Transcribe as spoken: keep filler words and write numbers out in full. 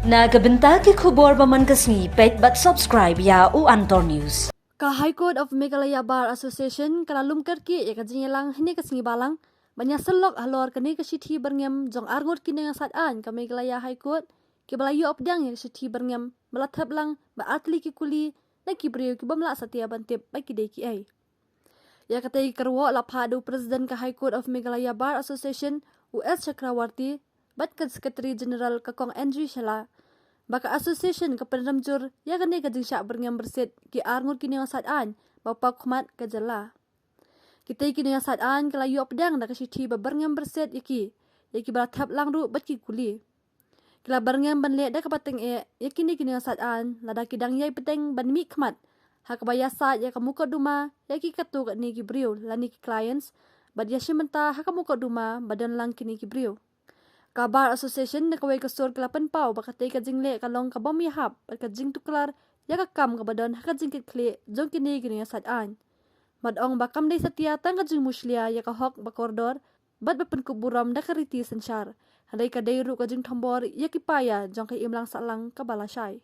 Na ka bynta ki khubor ba man ka sngi, peit bad subscribe ïa u Antor News. Ka High Court of Meghalaya Bar Association ka la lum kyrkieh ïa ka jingïalang hynne ka sngi Balang ban ïasylok halor kane ka shithi byrngem jong arngut ki nongïasaid aiñ ka Meghalaya High Court kiba la ïoh pdiang ïa ka shithi byrngem ba la thep lang bad artylli ki kuli na ki briew ki bym lah satia ban tip ba ki dei kiei. Ïa katei ka kyrwoh la phah da u President ka High Court of Meghalaya Bar Association, u S Chakrawarty, bad ka Secretary General, ka Kong Angie Shylla, ba ka Association ka pynrem jur ïa kane ka jingshah byrngem byrsit ki arngut ki nongïasaid aiñ ba paw khmat ka jylla. Kitei ki nongïasaid aiñ ki la ïoh pdiang da ka shithi ba byrngem byrsit ïa ki, ïa kiba la thep lang ruh bad ki kuli. Ki la byrngem ban leh da kaba tyngeh ïa kine ki nongïasaid aiñ lada ki dang ïai bteng ban mihkhmat ha kaba ïasaid ïa ka mukotduma ïa ki katto katne ki briew lane ki clients, bad ïashim bynta ha ka mukotduma ba don lang kine ki briew. Ka Bar Association na kawei ka sur ki la pynpaw ba katei ka jingleh ka long ka bym ïahap bad ka jingtuklar ïa ka kam kaba don ha ka jingkitkhlieh jong kine ki nongïasaid aiñ, bad ong ba kam dei satia tang ka jingmushlia ïa ka hok ba kordor bad ba pynkup burom da ka riti synshar, hynrei ka dei ruh ka jingthombor ïa ki paia jong ka imlang sahlang kaba lashai.